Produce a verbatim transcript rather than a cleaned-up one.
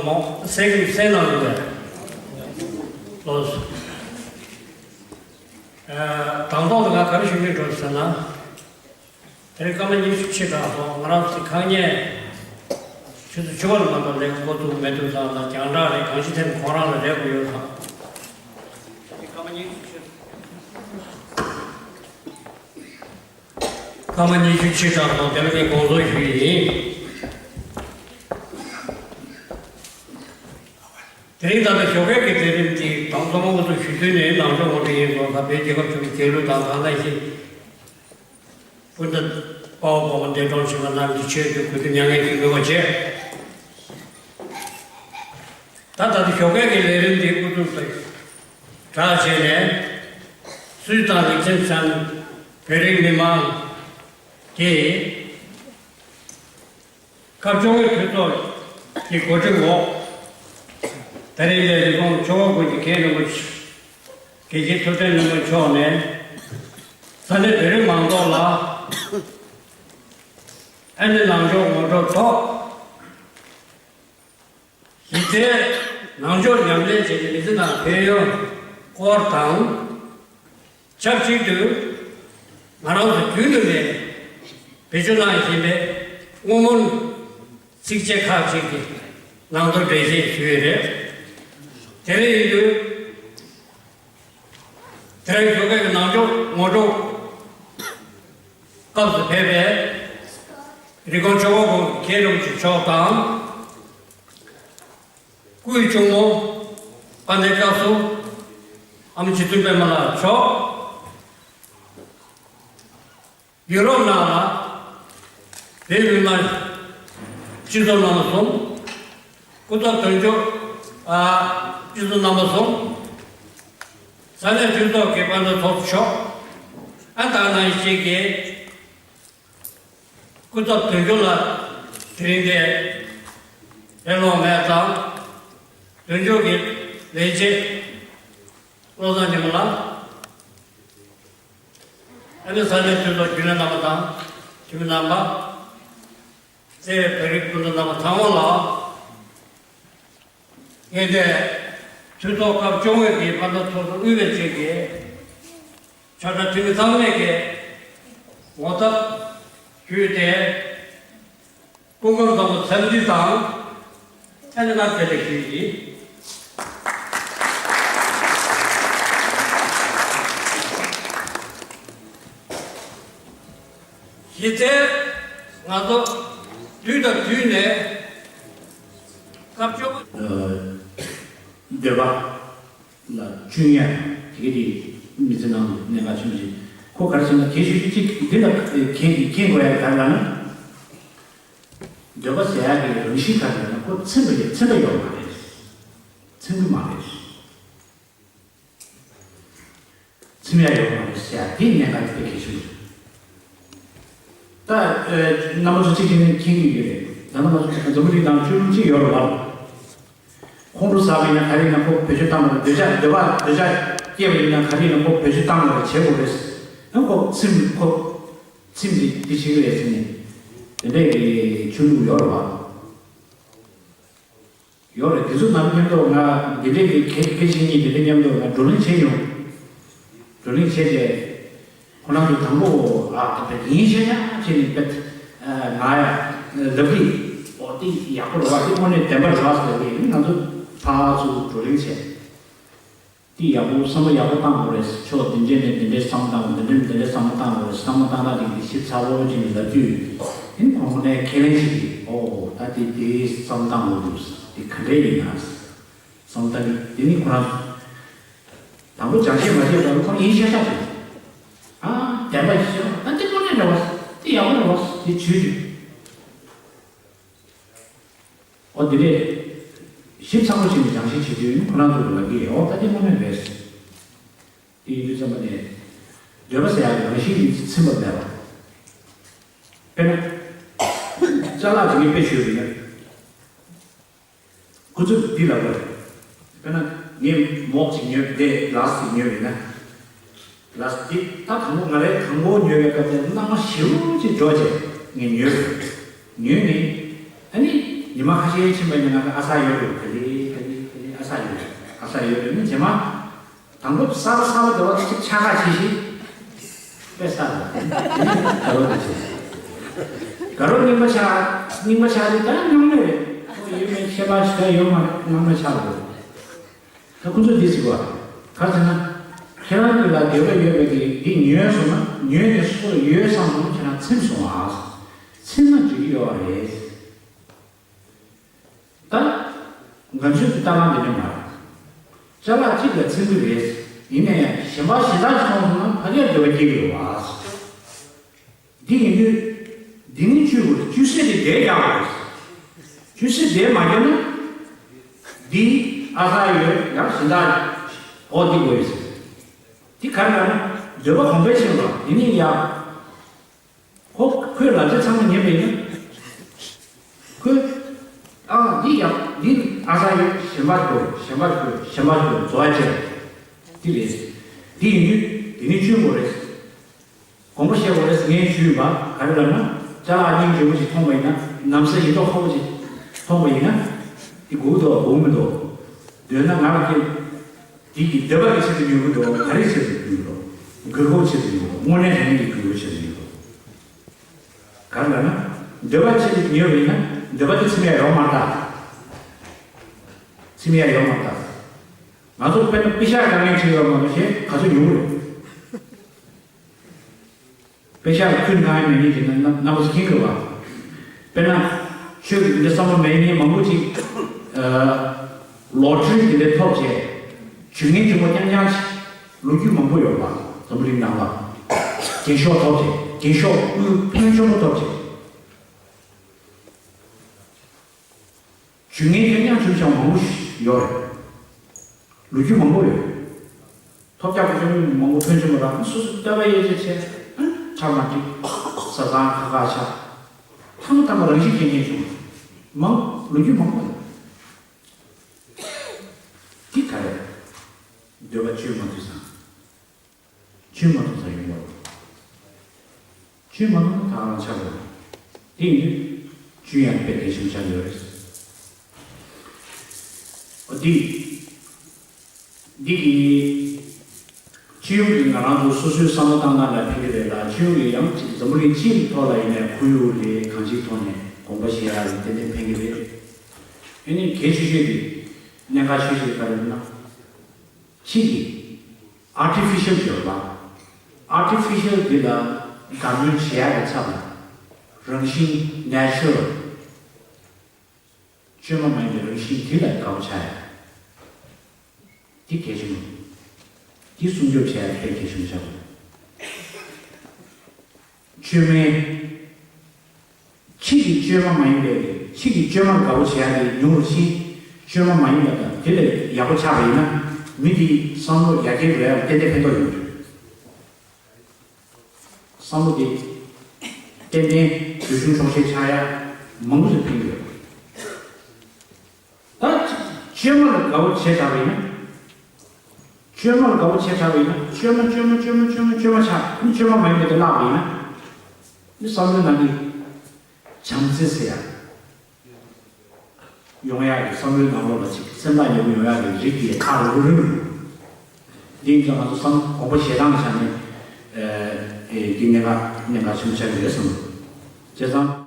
མོ་སེང་སེང་ནང་ལུགས་པས་ལོ། དང་ཐོག་ཏུ་ང་ག་རེ་ཞུ་གི་འགྲོ་ཟེར་ན། དེ་རིང་སྐར་མ་ཉི་ཤུ་ཕྱིན་དྲགས་སོང་། ང་རང་ཚོའི་ཁང་གཉེར་ཆུ་ཚོད་བཅུ་པ་ལ་མ་གཏོགས་ལས་ཀ་འགོ་བཙུགས་མེད་དུས་ཙང་ལ། རྒྱང་བསྒྲགས་རེད། གང་ཅི་ཐེམ་ཁོ་རང་ལ་རེ་དགོས་ཡོད་ཙང་། དེ་རིང་སྐར་མ་ཉི་ཤུ་ཕྱིན། སྐར་མ་ཉི་ཤུ་ཕྱིན་དྲགས་སོང་། དེ་ལ་ངས་དགོངས་རྫོགས་ཞུ་ཡི་ཡིན། དེ་རིང་ད་ལྟ་ཞོགས་ཀས་ཀྱི་མཛད་རིམ་འདི་དང་ཐོག་མ་འགོ་ཚུགས་ཞུ་དུས་ནས་ནང་ཆོས་ངོ་སྤྲོད་ཡིན་སོང་། ད་བོད་རྒྱལ་ཁབ་ཆེན་པོའི་རྒྱལ་གླུ་དང་། ད་ནང་བཞིན་སྤུན་ཟླ་དཔའ་བོ་དཔའ་མོ་འདས་གྲོངས་ཕྱིན་པ་རྣམས་ཀྱི་ཆེད་དུ་གུས་འདུད་མྱ་ངན་ཞུ་དགོས་པ་བྱས། ད་ད་ལྟ་ཞོགས་ཀས་ཀྱི་ལས་རིམ་འདི་དབུ་འཛུགས་དང་སྦྲགས་བྱས་ནས། སྲོལ་དང་ལེགས་ཚན་ཚང་བོད་རིགས་མི་མང་གིས་སྐབས་བཅོ་ལྔའི་གྲོས་ཚོགས་ཀྱི་གོ་སྒྲིག་འོག་ད་རེས་ཀྱི་རི་ཀོན་ཆོས་འཁོར་དགོན་གྱི་མཁན་རིན་པོ་ཆེ་དགེ་བཤེས་ཐུབ་བསྟན་བློན་པོ་མཆོག་ནས་ས་གནས་བོད་རིགས་མང་ཚོགས་ལ་ཨ་ནི་ནང་ཆོས་ངོ་སྤྲོད་ཐོག་གཞི་རྩའི་ནང་ཆོས་ཉམས་ལེན་བྱས་ཏེ་མི་ཚེ་ནང་ཕན་ཡོན་སྐོར་དང་། ཆབས་ཅིག་ཏུ་ང་རང་ཚོ་རྒྱུན་དུ་ནས་བེད་སྤྱོད་གནང་བཞིན་པའི་བསྔོ་སྨོན་ཚིགས་བཅད་ཁག་ཅིག་གི་ནང་དོན་འགྲེལ་བཤད་ཞུས་ཡོད་རེད། དེ་འདྲ་ཡིན་དུས། དེ་རིང་ཞོགས་ཀས་ཀྱི་ནང་ཆོས་ངོ་སྤྲོད་སྐབས་སུ་ཕེབས་པའི་རི་ཀོན་ཆོས་འཁོར་དགོན་གྱི་མཁན་རིན་པོ་ཆེ་མཆོག་དང་། སྐུའི་གཅུང་མོ་དཔལ་ལྡན་བཀའ་ཟུར་ཨ་མ་རྗེ་བཙུན་པད་མ་ལགས་མཆོག་ཡུ་རོབ་ནང་ལ་བོད་མི་མང་སྤྱི་ཚོགས་རྣམ་པ་ཚོ། སྐུ་ཚབ་དོན་གཅོད་ཨ་སྤྱི་ཚོགས་རྣམ་པ་ཚོ། ས་གནས་གྲོས་ཚོགས་ཀྱི་དཔལ་འབྱོར་ཚོགས་གཙོ་མཆོག་ཨ་ད་ནང་བཞིན་གྱི་སྐུ་ཚབ་དོན་གཅོད་ལགས་དེ་རིང་འདིར་ཕེབས་ལོང་མེད་ཙང་། དོན་གཅོད་ཀྱི་ལས་བྱེད་བློ་བཟང་ཉི་མ་ལགས། ཨ་ནི་ས་གནས་གྲོས་ཚོགས་རྒྱུན་ལས་རྣམ་པ་དང་། འཐུས་མི་རྣམ་པ། བརྩེ་བའི་བོད་རིགས་སྤུན་ཟླ་རྣམ་པ་ཚང་མ་ལ། ངས་འདིར་གྲོས་ཚོགས་སྐབས་བཅོ་ལྔ་གི་བར་འདུམ་ཚོགས་འདུ་དབུས་པའི་ཆེད་ཀྱི་ཆོས་གྲྭ་འཐུས་མི་ཚང་མས་ཀྱི་ངོ་ཚབ་ཞུས་ཏེ། སྐུ་ཁམས་བཟང་པོ་འཚམས་འདྲི་དང་། ཨ་ནི་བཀྲ་ཤིས་བདེ་ལེགས་ཞུ་ཡི། གཞི་རྩའི་ང་ཚོ་དུས་དང་དུས་ནས་སྐབས་བཅོ་ལྔ། འདོད་པ་ལ་བཅུན་ཡ་དེ་ག་དེ་མི་ཚེ་ནང་གནད་འགག་ཆེན་པོ་ཞིག་ཁོ་ག་རེ་ཟེར་ན། གལ་ཆེ་ཤོས་གཅིག་འདི་ལ་མཁྱེན་མཁྱེན་དགོས་ཡ་ག་རེ་ལབ་ན། འདོད་པ་ཟེར་ཡ་གི་རང་བཞིན་ག་རེ་ལབ་ན། ཁོ་ཚིམ་པ་ཡོད། ཚིམ་པ་ཡོད་མ་རེད། ཚིམ་གི་མ་རེད། ཚིམ་ཡ་ཡོད་མ་རེད་ཟེར་ཡ་དེ་གནད་འགག་དེ་གལ་ཆེན་པོ་རེད། ད་ཨ་རྣམ་པ་ཚོ་གཅིག་གིས་ནི་མཁྱེན་གྱི་ཡོད་རེད། ད་རྣམ་པ་ཚོ་འཛམ་བུ་གླིང་ནང་ཆོས་ལུགས་གཅིག་ཡོད་རེད་བ། ཁོང་ཁྲོ་ཟ་བ་ཡིན་ན་ག་རེ་ཡིན་ན་ཁོ་བེད་སྤྱོད་བཏང་དགོས་རེད། འདོད་ཆགས་འདོད་པ་འདོད་ཆགས་སྐྱེས་པ་ཡིན་ན་ག་རེ་ཡིན་ན་ཁོ་བེད་སྤྱོད་བཏང་དགོས་རེད། བྱེད་དགོས་རེད། ཨ་ཁོ་ཚིམ་ཁོ་ཚིམ་གྱི་འདི་བྱེད་ཀྱི་རེད་ཟེར་ནས་དེ་འདྲས་ཀྱི་ཆོས་ལུགས་ཡོད་རེད་བ། ཡོད་རེད། དེ་ཚོ་ནང་མཉམ་དུ་ང་འདི་འདྲས་ཀྱི་གལ་གལ་ཆེ་གཉིས་འདི་འདྲས་མཉམ་དུ་ང་བགྲོ་གླེང་བྱས་མྱོང་། བགྲོ་གླེང་བྱས་རྗེས་ཁོ་རང་ཚོ་དང་པོ་ཨ་ད་ཡིན་ཤེས་ཡ་བྱས་ནས་བེད་ང་ཡ་ལབ་གི། ཨོ་དེ་ཡག་པོ་རེད་བ། དེ་དངོས་གནས་བདེན་པ་རེད་བ་ཟེར་གི། ང་ཚོ་ཕར་ཚུར་བགྲོ་གླེང་བྱས། དེ་ཡག་པོ་བསམ་བློ་ཡག་པོ་བཏང་དགོས་རེད། ཕྱོགས་འདི་འདྲས་ནས་འདི་འདྲས་བསམ་བློ་བཏང་དགོས། འདི་འདྲས་འདི་འདྲས་བསམ་བློ་བཏང་དགོས་རེད། བསམ་བློ་བཏང་སྟངས་དེ་གི་ཞིབ་ཚགས་པོ་བྱས་ནས་ལབ་དུས། དེ་ནི་ཁོང་ཁོ་ནས་ཁས་ལེན་བྱེད་ཀྱི། ཨོ་ད་དེ་དེ་བསམ་བློ་བཏང་དགོས་འདུག་དེ་ག་འདྲས་ཡིན་ན་བསམ་བློ་བཏང་གི། དེ་ནི་ཁོ་རང་དང་པོ་སྦྱང་ཤེས་མ་ཤེས་དང་ཁོང་ཡིན་ཤེས་ཤག་བྱས། ཨ་བདེན་པ་ཡིན་ཤེས་ཤག་ད་དེ་དངོས་གནས་རེད་བ། དེ་ཡག་པོ་རེད་བ། དེ་བྱོས་བྱོས། ཨོ་དེ་ནས་ཞིབ་ཚགས་པོ་བྱས་ནས་སྦྱང་བཤད་བྱེད་དུས་ཁོ་རང་ཚོ་ལ་ལབ་ཀྱི། ཨོ་ད་དེ་དངོས་གནས་རེད། དེ་ཡིན་དུས་ཙམ་པ་ནས་འདོད་པ་ཟེར་ཡག་གི་རང་བཞིན་གྱིས་ཚིམ་པ་མེད་པ། དཔེར་ན་ཅ་ལག་དེ་ངས་དཔེ་ཞུས་པ་ཡིན་ན། ཁོ་ཚོས་འདི་ལབ་པ་རེད། དཔེར་ན་ངས་མོག་ཅིག་ཉོས། དེ་གླ་སི་ཅིག་ཉོས་པ་ཡིན་ན། གླ་སི་འདི་ད་དང་པོ་ང་རང་དང་པོ་ཉོས་པའི་སྐབས་དེ་སྣང་བ་ཞེ་པོ་ཅིག་འཇོག་བྱས་ངས་ཉོས། ཉོས་ནས་ཨ་ནི་ཉི་ མ་ཁ་ཤས་ཕྱིན་པ་ཡིན་ན་ཨ་ས་ཡོད་རེད། ག་ལེ་ག་ལེ་ག་ལེ་ཨ་ས་ཡོད་རེད། ཨ་ས་ཡོད་རེད་ནི་རྗེས་མ། དང་པོ་གསར་པ་གསར་པ་འདྲ་བ་ཅིག་ཆགས་ཁ་ཆེ་ཤི། དཔེ་གསར་རེད། དགའ་རོགས་དེ་ཆེ། དགའ་རོགས་རྙིང་པ་ཆགས། རྙིང་པ་ཆགས་དེ་ད་སྣང་མེད་རེད། ཁོ་ཡོད་མེད་ཤེས་པ་ཞིག་ད་ཡོད་མ་རེད། སྣང་མེད་ཆགས་རེད། ད་ཁོ་ཚོ་འདི་ཟེར་བ། ག་ཟེར་ན། ཁྱེད་རང་གི་ལ་འདོད་པ་ཡོད་པའི་གི་འདི་ཉོས་སོང་ན། ཉོས་ནས་སོ་ཡོད་བསམ་སོང་ན་ཁྱེད་རང་ཚིམ་སོང་ཨ། ཚིམ་ན་འགྲིག་གི་ཡོད་རེད། ད། ང་ཚོའི་གི་ལྟ་སྟངས་འདི་འདྲ་མ་རེད། ཅ་ལག་གཅིག་ལ་ཚིམ་གི་རེད། ཡིན་ན་ཡང་གཞན་པ་གཞན་དག་ཅིག་མཐོང་སོང་ན་ཕ་གིར་འདོད་པ་སྐྱེ་གི་ཡོད་པ། འདི་ཡིན་དུས། འདི་ནི་བཅོས་དགོས་རེད། བཅོས་སྲིད་དེ་བསྡད་རྒྱག་དགོས་རེད། བཅོས་སྲིད་བསྡད་མ་རྒྱག་ན། འདི་ཨ་ས་ཡོད་ཡང་གཞན་དག་འོ་འདི་དགོས་རེད་ཟེར། འདི་ག་རེ་ལབ་ན་འདོད་པ་གོང་འཕེལ་ཕྱིན་པ་འདི་ནི་ཡག་ཁོ་ཁོས་ལབ་ཚད་ཚང་མ་ཉན་པ་ཡིན་ན། ཁོས། ཨ་འདི་ཡག་འདི་ཨ་ས་ཡོད་གཞན་པ་དགོས་གཞན་པ་དགོས་གཞན་པ་དགོས་འཛོ་བ་བྱས། འདི་རེད། འདི་ཡིན་དུས་འདི་ནི་བཅོས་དགོས་རེད། དགོངས་པ་བཞེས་དགོས་རེད། ངས་ཞུས་པ་ག་རེ་ལབ་ན། ཅ་ལག་སྙིང་རྗེ་པོ་ཞིག་མཐོང་པ་ཡིན་ན། ན་བཟའ་ཡིན་མདོག་ཁ་པོ་ཞིག་མཐོང་པ་ཡིན་ན། འདི་དགོས་འདུག་དགོས་མི་འདུག་འདོད་ན་ང་ལ་སྐྱེ། འདི་གི་འདོད་པ་གི་ཆེད་དུ་ཉོ་གི་འདུག་ག་རེ་ཆེད་དུ་ཉོ་གི་འདུག་དགོས་མཁོ་ཆེད་དུ་ཉོ་གི་འདུག་དངོས་གནས་དྲང་གནས་ཀྱི་དགོས་མཁོ་ཆེད་དུ་ཉོ་གི་འདུག་ག་རེ་ལབ་ན། འདོད་པ་ཆེད་དུ་ཉོས་པ་ཡིན་ན་འདོད་པ་དེ་ཚིམ་ཡ་ཡོད་མ་རེད་ད། ཚིམ་ཡ་ཡོད་མ་རེད་ད། ང་ཚོ་དཔེར་ན་པེ་ཤག་གང་ཡིན་ཁྲིད་ཡོད་མ་གཏོགས་གཞན་ག་ཚོད་ཉོ་གི་རེད། པེ་ཤག་ལ་ཁུལ་གང་ཡང་མེད་མཁན་ཅིག་ན་རྣམ་པ་ཚོ་མཁྱེན་དགོས་པ། དཔེར་ན། ཆོས་ཀྱི་འདི་འདྲ་བསམ་བློ་མེད་མཁན་མང་པོ་ཅིག་ལོ་ཊ་རི་འདི་འདྲ་ཐོབ་བྱས། ཇུས་ངན་ཆེན་པོ་རྐྱང་རྐྱང་ཞིག་ལོ་རྒྱུས་མང་པོ་ཡོད་པ། འཛམ་བུ་གླིང་ནང་ལ། རྒྱན་ཤོག་ཐོབ་བྱས་རྒྱན་ཤོག་དངུལ་ཕོན་ཆེན་པོ་ཐོབ་བྱས། ཇུས་ངན་རྐྱང་རྐྱང་བྱུང་བྱུང་མང་པོ་ཞིག་ཡོད་རེད། ལོ་རྒྱུས་མང་པོ་ཡོད། ཐོབ་རྒྱག་གི་ཅུང་མང་པོ་ཕོན་ཆེན་པོ་རག་སོ་སོ་ལྟ་བ་དབྱེ་འབྱེད་བྱས། ཁྲ་མ་འགྲིག་ས་གཙང་ཁ་ཁ་ཆགས། ཐ་མ་ཐ་མ་རང་ཤི་རྐྱང་རྐྱང་བྱུང་། མང་ལོ་རྒྱུས་མང་པོ་ཡོད། འདི་ག་རེད། འདོད་པ་བཅོས་མ་ཐུབ་ཙང་། བཅོས་མ་ཐུབ་ཙང་ཡོང་བ་རེད། བཅོས་མ་ཐུབ་ན་ད་ག་རང་ཆགས་དགོས་རེད། དེ་ཡིན་དུས། བཅོས་ཡང་དཔེ་གལ་ཆེན་པོ་ཆགས་ཡོད་རེད། འོ་འདི། འདི་གི། སྤྱི་ཡོངས་ཀྱི་ང་རང་ཚོ་སོ་སོའི་བསམ་བློ་བཏང་སྟངས་ལ་ཕན་གྱི་རེད་ལ། སྤྱི་ཡོངས་ཀྱི་ཡང་ཅིག་འཛམ་བུ་གླིང་སྤྱིའི་ཐོག་ལ་ཡིན་ནའི་ཁོར་ཡུག་རེད། གང་ཅིའི་ཐོག་ནས་དགོངས་པ་བཞེས་ཡག་ལ་ཏན་ཏན་ཕན་གྱི་རེད། ཨ་ནི་གལ་ཆེ་ཤོས་དེ། གནད་འགག་ཆེ་ཤོས་ག་རེ་རེད་ན། ཕྱི་གི། ཨར་ཊི་ཕི་ཤལ་ཡོད་པ། ཨར་ཊི་ཕི་ཤལ་འདི་ལ་དགའ་མོས་བྱེད་ཡག་གི་ཚབ་ལ། རང་བཞིན་ནེ་ཅུ་རལ། བཅོས་མ་མ་ཡིན་པའི་རང་བཞིན་དེ་ལ་དགའ་པོ་ཆགས་ཡ། འདི་གལ་ཆེན་པོ། འདི་སྲུང་སྐྱོབ་བྱེད་ཡ་དཔེ་གལ་ཆེན་པོ་ཆགས་པ་རེད། བཅོས་མའི། ཕྱི་གི་བཅོས་མ་མ་ཡིན་པའི་ཕྱི་གི་བཅོས་མ་དགའ་པོ་བྱེད་ཡ་དེ་ཉུང་རུ་ཕྱིན། བཅོས་མ་མ་ཡིན་པ་དང་དེ་ལས་ཡག་པོ་ཆགས་པ་ཡིན་ན། མི་དེའི་བསམ་བློ་ཡར་རྒྱས་འགྲོ་ཡ་ལ་ཏན་ཏན་ཕན་ཐོགས་ཡོང་གི་རེད། བསམ་བློ་དེ། ཏན་ཏན་འདོད་ཆུང་ཆོག་ཤེས་ཆགས་ཡ། མང་པོ་ཞིག་ཕན་གྱི་ཡོད། ད། བཅོས་མ་ལ་དགའ་པོ་བྱས་དྲགས་པ་ཡིན་ན། བཅོས་མ་ལ་དགའ་པོ་བྱས་དྲགས་པ་ཡིན་ན་བཅོས་མ་བཅོས་མ་བཅོས་མ་བཅོས་མ་བཅོས་མ་ཆགས། ཨ་ནི་བཅོས་མ་མ་ཡིན་པ་དེ་བརླག་པ་ཡིན་ན། ནི་བསམ་བློའི་ནང་གི། བྱམས་བརྩེ་ཟེར་ཡ། ཡོང་ཡག་གི་བསམ་བློའི་ནང་ལོགས་ལ་ཅིག་སེམས་ཐག་ཉེ་པོ་ཡོང་ཡག་གི་རིགས་དེ་ཁག་རུ་རུ་རུ། འདི་ཡིན་ཙང་ང་ཚོ་བསམ་དགོངས་པ་བཞེས་སྟངས་ཀྱི་ཆ་ནས། ཨེ། འདི་གནད་འགག་གནད་འགག་ཆེན་པོ་ཆགས་ཀྱི་རེད་བསམ། བྱས་ཙང་